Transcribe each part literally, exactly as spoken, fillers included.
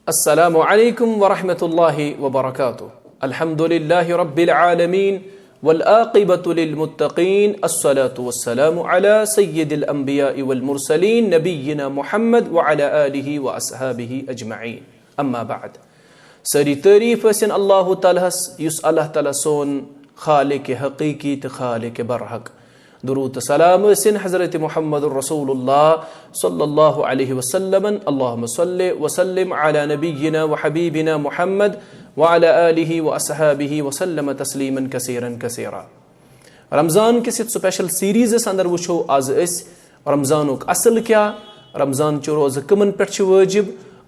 السلام عليكم ورحمة الله وبركاته. الحمد لله رب العالمين، والعاقبة للمتقين، الصلاة والسلام على سيد الأنبياء والمرسلين، نبينا محمد وعلى آله وأصحابه أجمعين. أما بعد. سٲری تعریٖف ٲسِن اللہ تعالیٰ ہس، یُس اللہ تعالیٰ سون خالق حقیقی تہٕ خالق برحق۔ درود تہٕ سلام ٲسِن حضرت محمد رسول اللہ صلی اللہ علیہ وسلم۔ اللهم صل وسلم على نبينا وحبيبنا محمد وعلى آله وأصحابه وسلم تسليما كثيرا كثيرا۔ رمضان کِس یتھ special series اندر وٕچھو آز أسۍ رمضانُک اصل کیٛاہ، رمضان چہِ روزٕ کٕمن پٮ۪ٹھ چھِ وٲجِب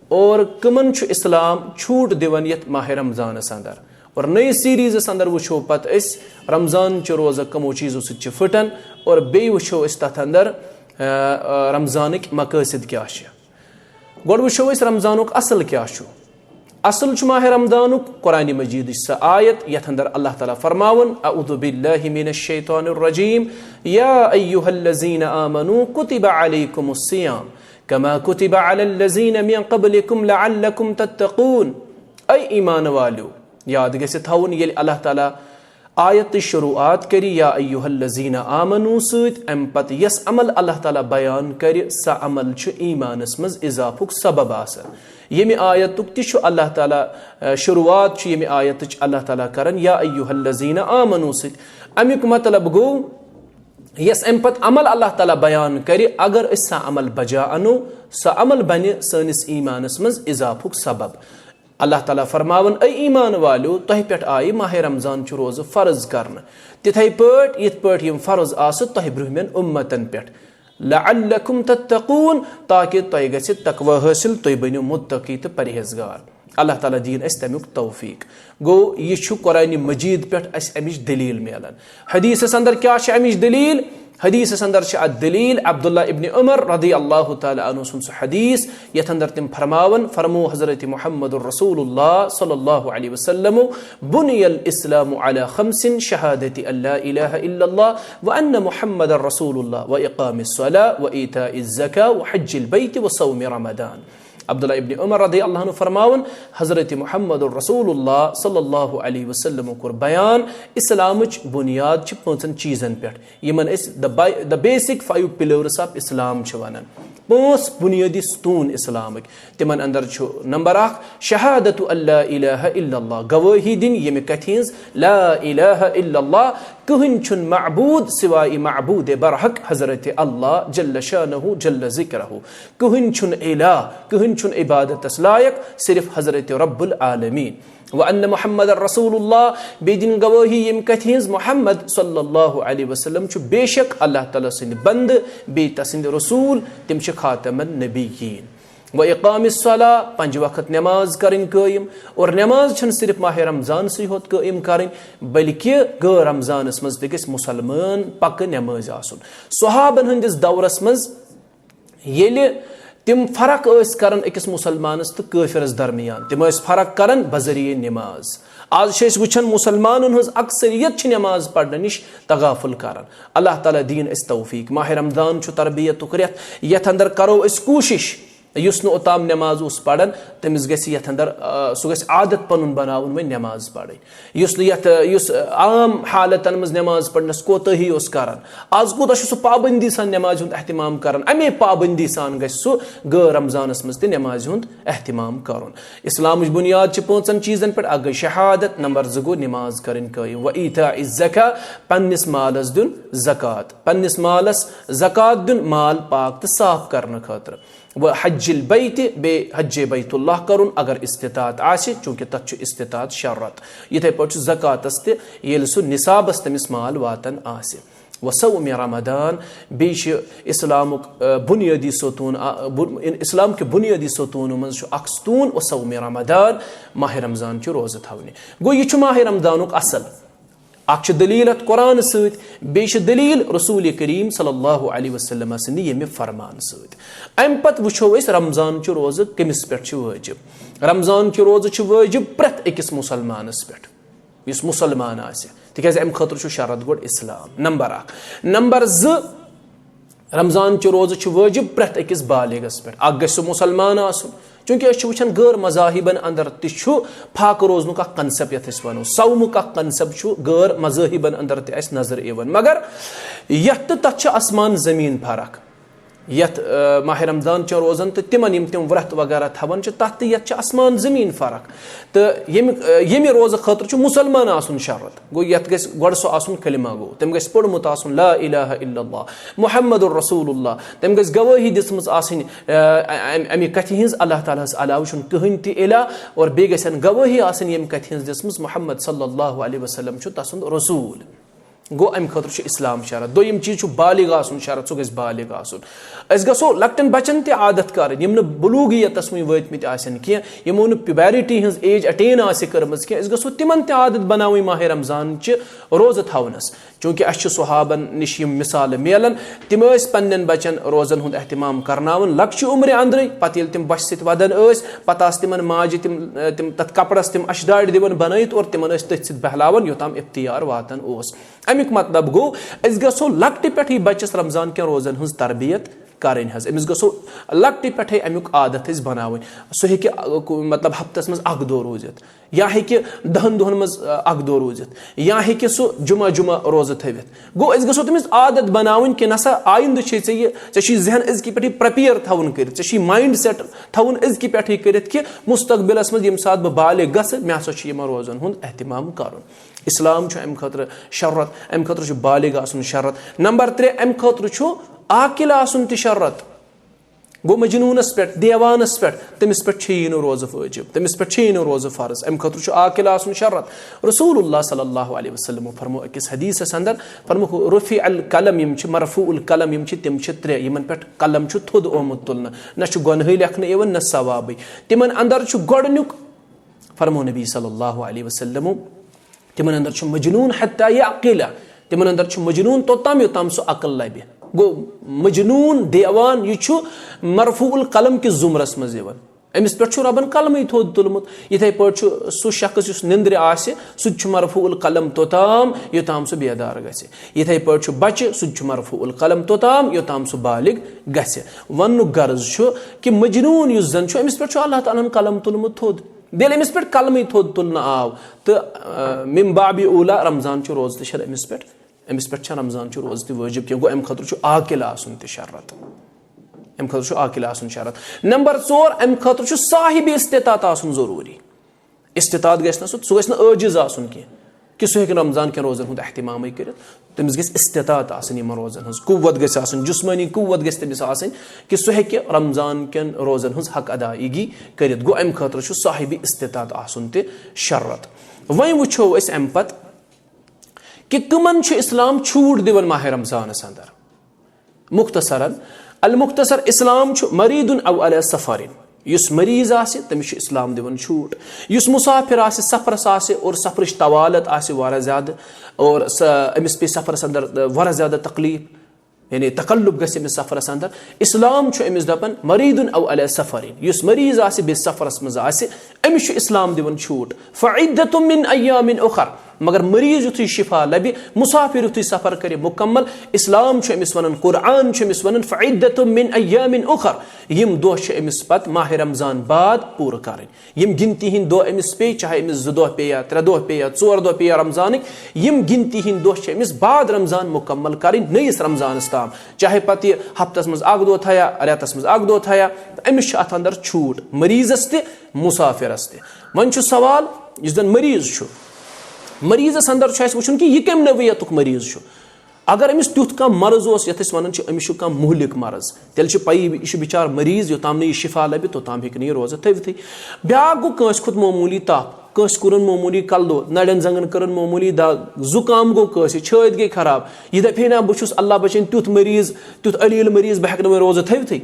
اور کٕمن چھُ اسلام چھوٗٹ دِوان یتھ ماہ رمضانس اندر۔ اور نٔیِس series اندر وٕچھو پتہٕ أسۍ رمضان چہِ روزٕ کٕمو چیٖزو سۭتۍ چھِ پھٕٹان اور بیٚیہِ وٕچھو أسۍ تتھ اندر، آ، آ، رمضانٕکۍ مقٲصد کیٛاہ چھِ۔ گۄڈٕ وٕچھو أسۍ رمضانُک اصل کیٛاہ چھُ۔ اصل چھُ ماہ رمضانُک قرآن مجیدٕچ سۄ آیت یتھ اندر اللہ تعالیٰ فرماوُن، اعوذ باللہ من الشیطان الرجیم، یا ایھا الذین آمنوا کتب علیکم الصیام کما کتب علی الذین من قبلکم لعلکم تتقون۔ اے ایمان والیو، یاد گژھِ تھاوُن ییٚلہِ اللہ تعالیٰ آیتٕچ شروعات کرِ یا ایھا الذین آمنوا سۭتۍ، امہِ پتہٕ یس عمل اللہ تعالیٰ بیان کرِ، سۄ عمل چھُ ایمانس منٛز اضافُک سبب آسان۔ ییٚمہِ آیتُک تہِ چھُ اللہ تعالیٰ، آ، شروعات چھُ ییٚمہِ آیتٕچ اللہ تعالیٰ کران یا ایھا الذین آمنوا سۭتۍ۔ امیُک مطلب گوٚو، یس امہِ پتہٕ عمل اللہ تعالیٰ بیان کرِ، اگر أسۍ سۄ عمل بجا انو، سۄ عمل بنہِ سٲنِس ایمانس منٛز اضافُک سبب۔ اللہ تعالیٰ فرماوان، اے ایمان والیو، تۄہہِ پٮ۪ٹھ آیہِ ماہ رمضان چہِ روزٕ فرض کرنہٕ، تِتھے پٲٹھۍ یِتھ پٲٹھۍ یِم فرض آسہٕ تۄہہِ برٛونٛہمٮ۪ن اُمتن پٮ۪ٹھ، لعلکم تتقون، تاکہ تۄہہِ گژھِ تقوی حٲصِل، تُہۍ بٔنِو متقی تہٕ پرہیزگار۔ اللہ تعالیٰ دِیِن اَسہِ تَمیُک توفیق۔ گوٚو، یہِ چھُ قرآن مجید پٮ۪ٹھ اَسہِ اَمِچ دٔلیٖل میلان۔ حدیثس اندر کیٛاہ چھِ اَمِچ دٔلیٖل؟ حدیثس اندر چھِ اتھ دلیل عبداللہ ابن عمر رضی اللہ تعالیٰ عنہ سُنٛد سُہ حدیث، یتھ اندر تِم فرماون، فرمو حضرت محمد رسول اللہ صلی اللہ علیہ وسلم، بنی الاسلام علی خمس، شہادت ان لا الہ الا اللہ و ان محمد رسول اللہ و اقام الصلاة و ایتاء الزکاة و حج البیت و صوم رمضان۔ عبداللہ ابن عمر رضی اللہ عنہ فرماوان، حضرت محمد رسول اللہ صلی اللہ علیہ وسلم کوٚر بیان، اسلامٕچ بنیاد چھِ پانٛژن چیٖزن پٮ۪ٹھ، یِمن أسۍ the bi-, the basic five pillars of Islam چھِ ونان۔ پانٛژھ بنیٲدی ستوٗن اسلامٕکۍ۔ تِمن اندر چھُ نمبر اکھ، شہادت ان لا الہ الا اللہ، گوٲہی دِنۍ ییٚمہِ کتھِ ہٕنٛز لا الہ الا اللہ، کٕہٕنۍ چھُنہٕ معبود سوائے معبود برحق حضرت اللہ جل شانہ جل ذکرہ۔ کٕہٕنۍ چھُنہٕ الہ، کٕہٕنۍ چھُنہٕ عبادتس لایق، صرف حضرت رب العالمین۔ و ان محمد رسول اللہ، بیٚیہِ دِنۍ گوٲہی ییٚمہِ کتھِ ہٕنٛز، محمد صلی اللہ علیہ وسلم چھُ بے شک اللہ تعالیٰ سٕنٛدِ بندٕ، بیٚیہِ تسٕنٛدِ رسول، تِم چھِ خاتم النبیین۔ و اقام الصلاة، پنجہِ وقت نماز کرٕنۍ قٲیِم۔ اور نماز چھنہٕ صرف ماہ رمضانسٕے ہوت قٲیِم کرٕنۍ، بلکہ غٲر رمضانس منٛز تہِ گژھِ مسلمان پکہٕ نمازِ آسُن۔ صحابن ہٕنٛدِس دورس منٛز ییٚلہِ تِم فرق ٲسۍ کران أکِس مسلمانس تہٕ کٲفرس درمیان، تِم ٲسۍ فرق کران بذریعہ نماز۔ آز چھِ أسۍ وٕچھان مسلمانن ہٕنٛز اکثریت چھِ نماز پرنہٕ نِش تغافل کران۔ اللہ تعالیٰ دِیِن اَسہِ توفیق۔ ماہ رمضان چھُ تربیتُک رٮ۪تھ، یتھ اندر کرو أسۍ کوٗشش یُس نہٕ اوٚتام نماز اوس پران، تٔمِس گژھِ یتھ اندر، آ، سُہ گژھِ عادت پنُن بناوُن وۄنۍ نماز پرٕنۍ۔ یُس نہٕ یتھ، یُس عام حالتن منٛز نماز پرنس کوتاہی اوس کران، آز کوٗتاہ چھُ سُہ پابندی سان نمازِ ہُنٛد اہتمام کران، امے پابندی سان گژھِ سُہ غٲر رمضانس منٛز تہِ نمازِ ہُنٛد اہتمام کرُن۔ اسلامٕچ بنیاد چھِ پانٛژن چیٖزن پٮ۪ٹھ، اکھ گٔے شہادت، نمبر زٕ گوٚو نماز کرٕنۍ قٲیِم، و ایتاء الزکاة، پننِس مالس دیُن زکوٰۃ، پننِس مالس زکوٰۃ دیُن مال پاک تہٕ صاف کرنہٕ خٲطرٕ۔ و حج البیت، بیٚیہِ حج بیت اللہ کرُن اگر استطاعت آسہِ، چونکہ تتھ چھُ استطاعت شرط۔ یِتھے پٲٹھۍ چھُ زکوٰۃس تہِ، ییٚلہِ سُہ نصابس تٔمِس مال واتان آسہِ۔ و صوم رمضان، بیٚیہِ چھِ اسلامُک، آ، بنیٲدی ستوٗن، آ، بُ-، اسلام کہِ بنیٲدی ستوٗنو منٛز چھُ اکھ ستوٗن و صوم رمضان، ماہ رمضان چہِ روزٕ تھاونہِ۔ گوٚو، یہِ چھُ ماہ رمضانُک اصل۔ اکھ چھِ دلیل اتھ قرآن سۭتۍ، بیٚیہِ چھِ دلیل رسول کریم صلی اللہ علیہ وسلم سٕنٛدِ ییٚمہِ فرمان سۭتۍ۔ امہِ پتہٕ وٕچھو أسۍ رمضان چہِ روزٕ کٔمِس پٮ۪ٹھ چھِ وٲجب۔ رمضان چہِ روزٕ چھِ وٲجب پرٛٮ۪تھ أکِس مسلمانس پٮ۪ٹھ، یُس مسلمان آسہِ، تِکیازِ امہِ خٲطرٕ چھُ شرط گۄڈٕ اسلام، نمبر اکھ۔ نمبر زٕ، رمضان چہِ روزٕ چھِ وٲجب پرٛٮ۪تھ أکِس بالغس پٮ۪ٹھ۔ اکھ گژھِ سُہ مسلمان آسُن، چونکہ أسۍ چھِ وٕچھان غٲر مذاہبن اندر تہِ چھُ فاقہٕ روزنُک اکھ concept، یتھ أسۍ ونو صومُک اکھ concept چھُ غٲر مذاہبن اندر تہِ اسہِ نظر یِوان، مگر یتھ تہٕ تتھ چھِ آسمان زمین فرق۔ یتھ، آ، ماہ رمضان چٮ۪ن روزن تہٕ تِمن یِم تِم ورت وغیرہ تھاوان چھِ، تتھ تہٕ یتھ چھِ آسمان زمین فرق۔ تہٕ ییٚمہِ، آ، ییٚمہِ روزٕ خٲطرٕ چھُ مسلمان آسُن شرط۔ گوٚو، یتھ گژھِ گۄڈٕ سُہ آسُن کلمہ گوٚو، تٔمۍ گژھِ پوٚرمُت آسُن لا الہ الا اللہ محمد رسول اللہ، تٔمۍ گژھِ گوٲہی دِژمٕژ آسٕنۍ، آ، امہِ، امہِ کتھِ ہٕنٛز اللہ تعالیٰ ہس علاوٕ چھُنہٕ کٕہٕنۍ تہِ الہ، اور بیٚیہِ گژھن گوٲہی آسٕنۍ ییٚمہِ کتھِ ہٕنٛز دِژمٕژ محمد صلی اللہ علیہ وسلم چھُ تسُنٛد رسول۔ گوٚو، امہِ خٲطرٕ چھُ اسلام شرط۔ دوٚیِم چیٖز چھُ بالغ آسُن شرط، سُہ گژھِ بالغ آسُن۔ أسۍ گژھو لۄکٹٮ۪ن بچن تہِ عادت کرٕنۍ، یِم نہٕ بلوغیتس وُنہِ وٲتمٕتۍ آسن کینٛہہ، یِمو نہٕ puberty ہٕنٛز age attain آسہِ کٔرمٕژ کینٛہہ، أسۍ گژھو تِمن تہِ عادت بناوٕنۍ ماہ رمضان چہِ روزٕ تھاونس۔ چونکہ اسہِ چھِ صحابن نِش یِم مثالہٕ میلان، تِم ٲسۍ پننٮ۪ن بچن روزن ہُنٛد اہتمام کرناوان لۄکچہِ عمرِ اندرٕے، پتہٕ ییٚلہِ تِم بچہِ سۭتۍ ودان ٲسۍ، پتہٕ آسہٕ تِمن ماجہِ تِم، تِم تتھ کپرس تِم اشدارِ دِوان بنٲیِتھ اور تِمن ٲسۍ تٔتھۍ سۭتۍ بہلاوان یوٚتام افطار واتان اوس۔ امیُک مطلب گوٚو، أسۍ گژھو لۄکٹہِ پٮ۪ٹھٕے بچس رمضان کٮ۪ن روزن ہٕنٛز تربیت کرٕنۍ حظ۔ أمِس گژھو لۄکٹہِ پٮ۪ٹھٕے امیُک عادت أسۍ بناوٕنۍ۔ سُہ ہیٚکہِ، آ، کو-، مطلب، ہفتس منٛز اکھ دۄہ روٗزِتھ، یا ہیٚکہِ دہن دۄہن منٛز، آ، اکھ دۄہ روٗزِتھ، یا ہیٚکہِ سُہ جمعہ جمعہ روزٕ تھٲوِتھ۔ گوٚو، أسۍ گژھو تٔمِس عادت بناوٕنۍ کہِ نسا آیندٕ چھے ژےٚ یہِ، ژےٚ چھُے ذہن أزکہِ پٮ۪ٹھٕے prepare تھاوُن کٔرِتھ، ژےٚ چھُے mindset تھاوُن أزکہِ پٮ۪ٹھٕے کٔرِتھ کہِ مستقبلس منٛز ییٚمہِ ساتہٕ بہٕ بالغ گژھٕ، مےٚ ہسا چھُ یِمن روزن ہُنٛد اہتمام کرُن۔ اسلام چھُ امہِ خٲطرٕ شرط، امہِ خٲطرٕ چھُ بالغ آسُن شرط۔ نمبر ترٛےٚ، امہِ خٲطرٕ چھُ عاقل آسُن تہِ شرط۔ گوٚو، مجنوٗنس پٮ۪ٹھ، دیوانس پٮ۪ٹھ، تٔمِس پٮ۪ٹھ چھُ یی نہٕ روزٕ وٲجب، تٔمِس پٮ۪ٹھ چھُ یی نہٕ روزٕ فرض۔ امہِ خٲطرٕ چھُ عاقل آسُن شرط۔ رسول اللہ صلی اللہ علیہ وسلم فرمو أکِس حدیثس اندر، فرموکھ، رفع القلم، یِم چھِ مرفوع القلم، یِم چھِ، تِم چھِ ترٛےٚ، یِمن پٮ۪ٹھ قلم چھُ تھوٚد آمُت تُلنہٕ، نہ چھُ گۄنہٕے لیکھنہٕ یِوان، نہ ثوابٕے۔ تِمن اندر چھُ گۄڈٕنیُک، فرمو نبی صلی اللہ علیہ وسلم، تِمن اندر چھُ مجنون حتی یعقل، تِمن اندر چھُ مجنون توٚتام یوٚتام سُہ عقل لبہِ۔ گوٚو، مجنون دیوان، یہِ چھُ مرفوع القلم کِس زمرس منٛز یِوان۔ أمِس پٮ۪ٹھ چھُ رۄبن قلمٕے تھوٚد تُلمُت۔ یِتھے پٲٹھۍ چھُ سُہ شخص یُس نِندرِ آسہِ، سُہ تہِ چھُ مرفوع القلم توٚتام یوٚتام سُہ بیدار گژھِ۔ یِتھے پٲٹھۍ چھُ بچہِ، سُہ تہِ چھُ مرفوع القلم توٚتام یوٚتام سُہ بالغ گژھِ۔ وننُک غرض چھُ کہِ مجنون یُس زن چھُ، أمِس پٮ۪ٹھ چھُ اللہ تعالیٰ ہن قلم تُلمُت تھوٚد۔ ییٚلہِ أمِس پٮ۪ٹھ قلمٕے تھوٚد تُلنہٕ آو، تہٕ، آ، من باب اولا رمضان چہِ روزٕ تہِ چھنہٕ أمِس پٮ۪ٹھ، أمِس پٮ۪ٹھ چھنہٕ رمضان چہِ روزٕ تہِ وٲجب کینٛہہ۔ گوٚو، امہِ خٲطرٕ چھُ عاقل آسُن تہِ شرط۔ امہِ خٲطرٕ چھُ عاقل آسُن شرط۔ نمبر ژور، امہِ خٲطرٕ چھُ صاحب استطاعت آسُن ضروٗری۔ استطاعت گژھِ نہٕ سُہ، سُہ گژھِ نہٕ عٲجز آسُن کینٛہہ کہِ سُہ ہیٚکہِ رمضان کٮ۪ن روزن ہُنٛد اہتمامٕے کٔرِتھ۔ تٔمِس گژھِ استطاعت آسٕنۍ یِمن روزن ہٕنٛز، قوت گژھِ آسٕنۍ، جسمٲنی قوت گژھِ تٔمِس آسٕنۍ کہِ سُہ ہیٚکہِ رمضان کٮ۪ن روزن ہٕنٛز حق ادائیگی کٔرِتھ۔ گوٚو، امہِ خٲطرٕ چھُ صاحب استطاعت آسُن تہِ شرط۔ وۄنۍ وٕچھو أسۍ امہِ پتہٕ کہِ کٕمن چھُ اسلام چھوٗٹ دِوان ماہ رمضانس اندر۔ مختصراً، المختصر، اسلام چھُ مریض او علی سفر، یُس مریض آسہِ تٔمِس چھُ اسلام دِوان چھوٗٹ، یُس مسافر آسہِ، سفرس آسہِ اور سفرٕچ طوالت آسہِ واریاہ زیادٕ اور سہ-، أمِس پیٚیہِ سفرس اندر واریاہ زیادٕ تکلیف، یعنی تکلف گژھِ أمِس سفرس اندر، اسلام چھُ أمِس دپان مریض او علی سفر، یُس مریض آسہِ بیٚیہِ سفرس منٛز آسہِ، أمِس چھُ اسلام دِوان چھوٗٹ، فعدة من ایام اخر۔ مگر مریض یُتھُے شفا لبہِ، مسافر یُتھُے سفر کرِ مکمل، اسلام چھُ أمِس ونان، قرآن چھُ أمِس ونان، فعدة من ایام اخر، یِم دۄہ چھِ أمِس پتہٕ ماہ رمضان بعد پوٗرٕ کرٕنۍ۔ یِم گنتی ہٕنٛدۍ دۄہ أمِس پیٚیہِ، چاہے أمِس زٕ دۄہ پیٚیہِ یا ترٛےٚ دۄہ پیٚیہِ یا ژور دۄہ پیٚیہِ یا رمضانٕکۍ، یِم گنتی ہٕنٛدۍ دۄہ چھِ أمِس بعد رمضان مکمل کرٕنۍ نٔیِس رمضانس تام۔ چاہے پتہٕ یہِ ہفتس منٛز اکھ دۄہ تھایا، رٮ۪تس منٛز اکھ دۄہ تھایا، تہٕ أمِس چھِ اتھ اندر چھوٗٹ، مریضس تہِ، مسافرس تہِ۔ وۄنۍ چھُ سوال، یُس زن مریض چھُ، مریضس اندر چھُ اسہِ وٕچھُن کہِ یہِ کمہِ نوعیتُک مریض چھُ۔ اگر أمِس تیُتھ کانٛہہ مرض اوس، یتھ أسۍ ونان چھِ، أمِس چھُ کانٛہہ مہلک مرض، تیٚلہِ چھِ پَیی، یہِ چھُ بِچار مریض، یوٚتام نہٕ یہِ شفا لبہِ، توٚتام ہیٚکہِ نہٕ یہِ روزٕ تھٲوِتھٕے۔ بیٛاکھ گوٚو، کٲنٛسہِ کھوٚت معموٗلی تپھ، کٲنٛسہِ کوٚرُن معموٗلی کلہٕ دود، نرٮ۪ن زنٛگن کٔرٕن معموٗلی دگ، زُکام گوٚو کٲنٛسہِ، چھٲتۍ گٔے خراب، یہِ دپہِ ہے، نہ، بہٕ چھُس اللہ بچٲیِن تیُتھ مریض، تیُتھ علیل مریض، بہٕ ہٮ۪کہٕ نہٕ وۄنۍ روزٕ تھٲوِتھٕے۔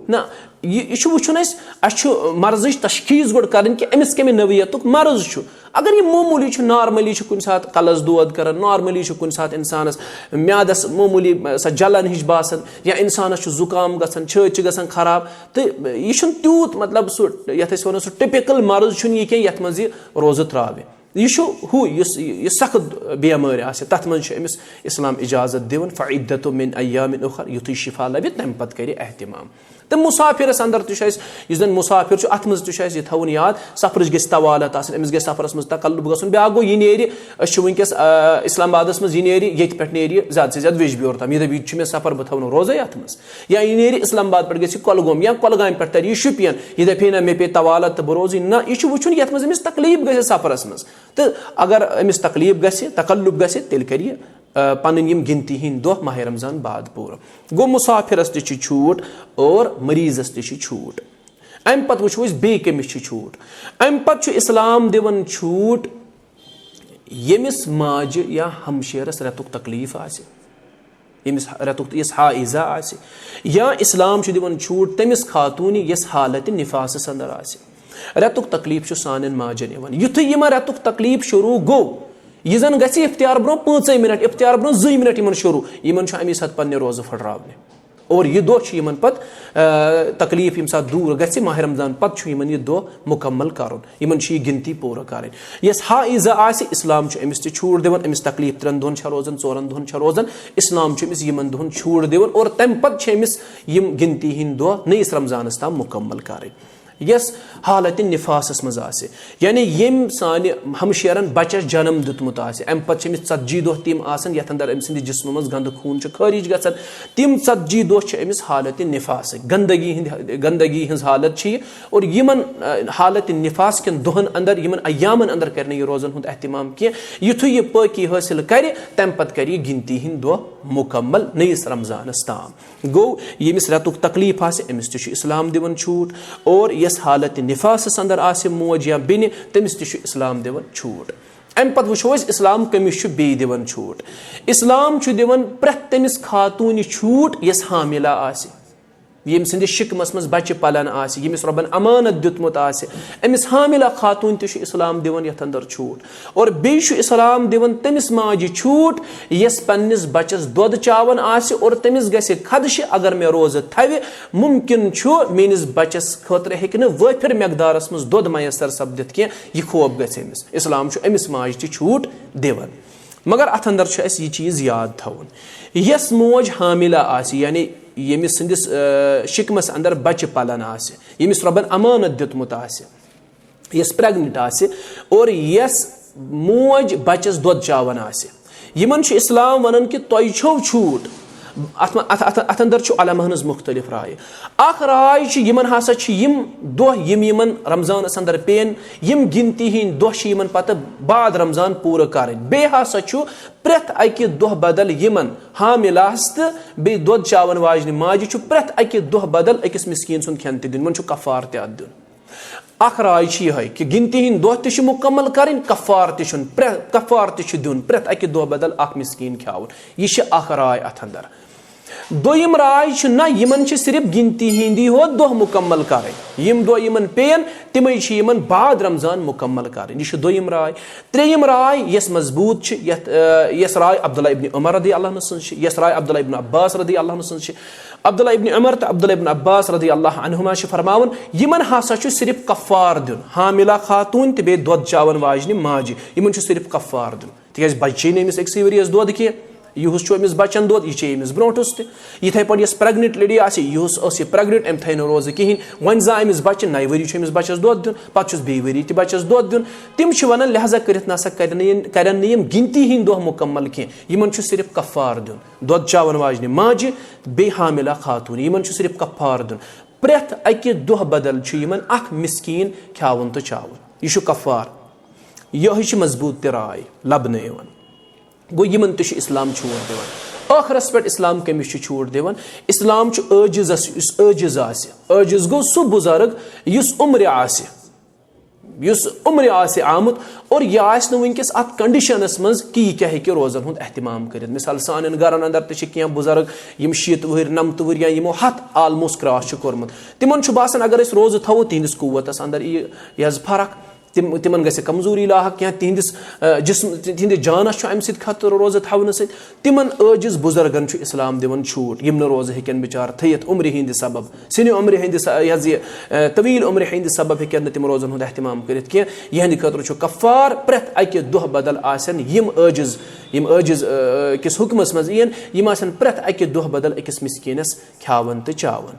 نہ، یہِ، یہِ چھُ وٕچھُن اَسہِ، اَسہِ چھُ مرضٕچ تشخیٖص گۄڈٕ کَرٕنۍ کہِ أمِس کَمہِ نوعیتُک مرض چھُ۔ اگر یہِ معموٗلی چھُ، normally چھُ کُنہِ ساتہٕ کَلَس دود کَران، normally چھُ کُنہِ ساتہٕ اِنسانَس میادَس معموٗلی، سۄ جلَن ہِش باسان، یا اِنسانَس چھُ زُکام گژھان، چھٲتۍ چھِ گژھان خراب، تہٕ یہِ چھُنہٕ تیوٗت، مطلب، سُہ، یَتھ أسۍ وَنو، سُہ typical مرض چھُنہٕ یہِ کینٛہہ یَتھ منٛز یہِ روزٕ ترٛاوِ۔ یہِ چھُ ہُہ، یُس یہِ سخت بیمٲرۍ آسہِ، تَتھ منٛز چھُ أمِس اِسلام اِجازت دِوان، فعدة من ایام اخر، یُتھُے شفا لَبہِ، تَمہِ پَتہٕ کَرِ اہتمام۔ تہٕ مُسافِرَس اَندَر تہِ چھُ اَسہِ، یُس زَن مُسافِر چھُ، اَتھ منٛز تہِ چھُ اَسہِ یہِ تھاوُن یاد، سفرٕچ گژھِ طوالت آسٕنۍ، أمِس گژھِ سفرَس منٛز تکلُّف گژھُن۔ بیٛاکھ گوٚو، یہِ نیرِ، أسۍ چھِ وٕنکیٚس، آ، اسلام آبادَس منٛز، یہِ نیرِ، ییٚتہِ پٮ۪ٹھ نیرِ یہِ زیادٕ سے زیادٕ ویٚجبیور تام، یہِ دَپہِ، یہِ چھُ مےٚ سفر، بہٕ تھاوَن روزَے اَتھ منٛز۔ یا یہِ نیرِ اسلام آباد پٮ۪ٹھ گژھِ کۄلگوم، یا کۄلگامہِ پٮ۪ٹھ تَرِ یہِ شُپین، یہِ دَپہِ ہے، نہ، مےٚ پیٚیہِ طوالت تہٕ بہٕ روزٕے۔ نہ، یہِ چھُ وٕچھُن، یَتھ منٛز أمِس تکلیٖف گژھِ سفرَس منٛز۔ تہٕ اگر أمِس تکلیٖف گژھِ، تکلُّف گژھِ، تیٚلہِ کَرِ یہِ، آ، پَنٕنۍ یِم گِنتی ہِنٛدۍ دۄہ ماہِ رمضان بعد پوٗرٕ۔ گوٚو، مُسافِرَس تہِ چھِ چھوٗٹ اور مریضَس تہِ چھِ چھوٗٹ۔ اَمہِ پَتہٕ وٕچھو أسۍ، بیٚیہِ کٔمِس چھِ چھوٗٹ۔ اَمہِ پَتہٕ چھُ اِسلام دِوان چھوٗٹ، ییٚمِس ماجہِ یا ہمشیرَس رٮ۪تُک تکلیٖف آسہِ، ییٚمِس رٮ۪تُک، یُس حائضہ آسہِ، یا اِسلام چھُ دِوان چھوٗٹ تٔمِس خاتوٗنہِ، یۄس حالتِ نِفاسَس اَندَر آسہِ۔ رٮ۪تُک تکلیٖف چھُ سانٮ۪ن ماجن یِوان۔ یُتھُے یِمن رٮ۪تُک تکلیٖف شروٗع گوٚو، یہِ زن گژھِ افطار برونٛہہ پانٛژے منٹ، افطار برونٛہہ زٕے منٹ یِمن شروٗع، یِمن چھُ اَمی ساتہٕ پننہِ روزٕ پھٕٹراونہِ۔ اور یہِ دۄہ چھُ یِمن پتہٕ، آ، تکلیٖف ییٚمہِ ساتہٕ دوٗر گژھِ، ماہِ رمضان پتہٕ چھُ یِمن یہِ دۄہ مُکمل کرُن۔ یِمن چھِ یہِ گِنتی پوٗرٕ کرٕنۍ۔ یۄس حائضہ آسہِ، اسلام چھُ أمِس تہِ چھوٗٹ دِوان، أمِس تکلیٖف ترٛٮ۪ن دۄہن چھا روزان، ژورن دۄہن چھا روزان، اسلام چھُ أمِس یِمن دۄہن چھوٗٹ دِوان اور تمہِ پتہٕ چھِ أمِس یِم گِنتی ہٕنٛدۍ دۄہ نٔیِس رمضانس تام مُکمل کرٕنۍ۔ یۄس حالتِ نِفاسَس منٛز آسہِ، یعنی ییٚمۍ سانہِ ہمشیرَن بَچَس جنم دیُتمُت آسہِ، اَمہِ پَتہٕ چھِ أمِس ژَتجی دۄہ تِم آسان، یَتھ اَندَر أمۍ سٕنٛدِس جِسمہٕ منٛز گنٛدٕ خوٗن چھُ خٲرِج گژھان۔ تِم ژَتجی دۄہ چھِ أمِس حالتِ نِفاسٕکۍ، گندگی ہِنٛدِ، گندگی ہٕنٛز حالت چھِ یہِ۔ اور یِمَن، آ، حالتِ نِفاس کٮ۪ن دۄہَن اَندَر، یِمَن ایامَن اَندَر کَرِ نہٕ یہِ روزَن ہُنٛد اہتمام کینٛہہ۔ یُتھُے یہِ پٲکی حٲصِل کَرِ، تَمہِ پَتہٕ کَرِ یہِ گِنتی ہِنٛدۍ دۄہ مُکمل نٔیِس رمضانَس تام۔ گوٚو، ییٚمِس رٮ۪تُک تکلیٖف آسہِ، أمِس تہِ چھُ اِسلام دِوان چھوٗٹ، اور یۄس حالتِ نِفاسَس اَندَر آسہِ موج یا بیٚنہِ، تٔمِس تہِ چھُ اِسلام دِوان چھوٗٹ۔ اَمہِ پَتہٕ وٕچھو أسۍ، اِسلام کٔمِس چھُ بیٚیہِ دِوان چھوٗٹ۔ اِسلام چھُ دِوان پرٛٮ۪تھ تٔمِس خاتوٗنہِ چھوٗٹ، یۄس حاملہ آسہِ، ییٚمۍ سٕنٛدِس شِکمَس منٛز بَچہِ پَلان آسہِ، ییٚمِس رۄبَن امانت دیُتمُت آسہِ، أمِس حاملہ خاتوٗن تہِ چھُ اِسلام دِوان یَتھ اَندَر چھوٗٹ۔ اور بیٚیہِ چھُ اِسلام دِوان تٔمِس ماجہِ چھوٗٹ، یۄس پننِس بچس دۄد چاوان آسہِ اور تٔمِس گژھِ خدشہِ، اگر مےٚ روزٕ تھوِ، ممکن چھُ میٲنِس بچس خٲطرٕ ہیٚکہِ نہٕ وٲفر مقدارس منٛز دۄد میسر سپدِتھ کینٛہہ، یہِ خوف گژھِ أمِس۔ اسلام چھُ أمِس ماجہِ تہِ چھوٗٹ دِوان۔ مگر اتھ اندر چھُ اسہِ یہِ چیٖز یاد تھاوُن، یۄس موج حاملہ آسہِ، یعنی ییٚمِس سٕنٛدِس، آ، شِکمس اندر بچہِ پلان آسہِ، ییٚمِس رۄبن امانت دیُتمُت آسہِ، یۄس پریگننٹ آسہِ اور یۄس موج بچس دۄد چاوان آسہِ، یِمن چھُ اسلام ونان کہِ تۄہہِ چھو چھوٗٹ۔ اتھ ما-، اتھ، اتھ، اتھ اندر چھُ علماہن ہٕنٛز مختلف راے۔ اکھ راے چھِ، یِمن ہسا چھِ یِم دۄہ، یِم یِمن رمضانس اندر پیٚن، یِم گِنتی ہٕنٛدۍ دۄہ چھِ یِمن پتہٕ بعد رمضان پوٗرٕ کرٕنۍ۔ بیٚیہِ ہسا چھُ پرٛٮ۪تھ اکہِ دۄہ بدل یِمن حاملہس تہٕ بیٚیہِ دۄد چاوان واجنہِ ماجہِ چھُ پرٛٮ۪تھ اکہِ دۄہ بدل أکِس مسکیٖن سُنٛد کھٮ۪ن تہِ دیُن، یِمن چھُ کفارٕ تہِ اتھ دیُن۔ اکھ راے چھِ یِہے کہِ گِنتی ہٕنٛدۍ دۄہ تہِ چھِ مُکمل کرٕنۍ، کفارٕ تہِ چھُنہٕ، پرٛ-، کفارٕ تہِ چھُ دیُن، پرٛٮ۪تھ اکہِ دۄہ بدل اکھ مسکیٖن کھیاوُن۔ یہِ چھِ اکھ راے اتھ اندر۔ دوٚیِم راے چھِ، نہ، یِمن چھِ صرف گِنتی ہٕنٛدی ہوت دۄہ مُکمل کرٕنۍ۔ یِم دۄہ یِمن پیٚین، تِمے چھِ یِمن بعد رمضان مُکمل کرٕنۍ۔ یہِ چھِ دوٚیِم راے۔ ترٛیٚیِم راے، یۄس مضبوٗط چھِ، یتھ، آ، یۄس راے عبداللہ ابن عمر رضی اللہ عنہ سٕنٛز چھِ، یۄس راے عبداللہ ابن عباس رضی اللہ عنہ سٕنٛز چھِ، عبداللہ ابن عمر تہٕ عبداللہ ابن عباس رضی اللہ عنہما چھِ فرماوان، یِمن ہسا چھُ صرف کفار دیُن، حاملہ خاتوٗن تہٕ بیٚیہِ دۄد چاوان واجنہِ ماجہِ، یِمن چھُ صرف کفار دیُن، تِکیازِ بچے نہٕ أمِس أکسٕے ؤرۍ یَس دۄد کینٛہہ، یُہُس چھُ أمِس بچن دۄد، یہِ چے أمِس برونٛٹھس تہِ۔ یِتھے پٲٹھۍ یۄس پریگننٹ لیڈی آسہِ، یُہُس ٲس یہِ پریگننٹ، أمۍ تھایہِ نہٕ روزٕ کِہینۍ، وۄنۍ زا أمِس بچہِ، نَیہِ ؤری چھُ أمِس بچس دۄد دیُن، پتہٕ چھُس بیٚیہِ ؤری تہِ بچس دۄد دیُن۔ تِم چھِ ونان، لہذا کٔرِتھ نسا کرن نہٕ یِم، کرن نہٕ یِم گِنتی ہٕنٛدۍ دۄہ مُکمل کینٛہہ، یِمن چھُ صرف کفار دیُن۔ دۄد چاوَن واجنہِ ماجہِ، بیٚیہِ حاملہ خاتوٗن، یِمَن چھُ صرف کفار دیُن۔ پرٛٮ۪تھ اَکہِ دۄہ بدل چھُ یِمَن اَکھ مسکیٖن کھیٛاوُن تہٕ چاوُن۔ یہِ چھُ کفار۔ یِہوٚے چھِ مضبوٗط تہِ راے لبنہٕ یِوان۔ گوٚو، یِمَن تہِ چھُ اِسلام چھوٗٹ دِوان۔ ٲخرَس پٮ۪ٹھ اِسلام کٔمِس چھُ چھوٗٹ دِوان؟ اِسلام چھُ عٲجِزَس، یُس عٲجِز آسہِ۔ عٲجِز گوٚو سُہ بُزرگ یُس عُمرِ آسہِ۔ یُس عُمرِ آسہِ آمُت اور یہِ آسہِ نہٕ وٕنکیٚس اَتھ condition منٛز کہِ یہِ کیٛاہ ہیٚکہِ روزن ہُنٛد اہتمام کٔرِتھ۔ مثال، سانٮ۪ن گرن اندر تہِ چھِ کینٛہہ بُزرگ، یِم شیٖتھ وُہٕرۍ، نَمتہٕ وُہٕرۍ یا یِمو ہَتھ almost cross چھُ کوٚرمُت۔ تِمن چھُ باسان، اگر أسۍ روزٕ تھاوو، تِہنٛدِس قوتس اندر یی یہِ حظ فرق، تِم، تِمن گژھِ کمزوری لاحق، کینٛہہ تِہنٛدِس، آ، جسم، تِہنٛدِس جانس چھُ امہِ سۭتۍ خطرٕ روزٕ تھاونہٕ سۭتۍ۔ تِمن عٲجِز بُزرگن چھُ اسلام دِوان چھوٗٹ، یِم نہٕ روزٕ ہیٚکن بِچار تھٲیِتھ عُمرِ ہِنٛدِ سبب، سِنہِ عُمرِ ہِنٛدِ س-، یہِ حظ یہِ، آ، طویل عُمرِ ہِنٛدِ سبب ہیٚکن نہٕ تِم روزن ہُنٛد اہتمام کٔرِتھ کینٛہہ۔ یِہنٛدِ خٲطرٕ چھُ کفار، پرٛٮ۪تھ اکہِ دۄہ بدل آسن یِم عٲجِز، یِم عٲجِز، آ، کِس حُکمس منٛز یِن، یِم آسن پرٛٮ۪تھ اکہِ دۄہ بدل أکِس مسکیٖنس کھیاوان تہٕ چاوان۔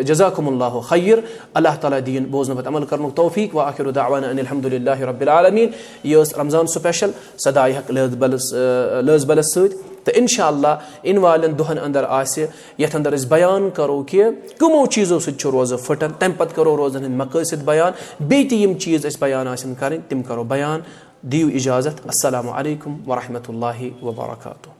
جزاکم اللہ خیر۔ اللہ تعالیٰ دِیِن بوزنہٕ پتہٕ عمل کرنُک توفیق۔ وآخر دعوانا ان الحمد للہ رب العالمین۔ یہِ ٲس رمضان سپیشل صدائے حق لٲز بلس، لٲز بلس سۭتۍ۔ تہٕ انشاءاللہ ان والٮ۪ن دۄہن اندر آسہِ، یتھ اندر أسۍ بیان کرو کہِ کٕمو چیٖزو سۭتۍ چھُ روزٕ پھٕٹان، تمہِ پتہٕ کرو روزن ہٕنٛدۍ مقٲصد بیان، بیٚیہِ تہِ یِم چیٖز اَسہِ بیان آسن کرٕنۍ تِم کرو بیان۔ دِیِو اجازت۔ السلام علیکم ورحمۃ اللہ وبرکاتہ۔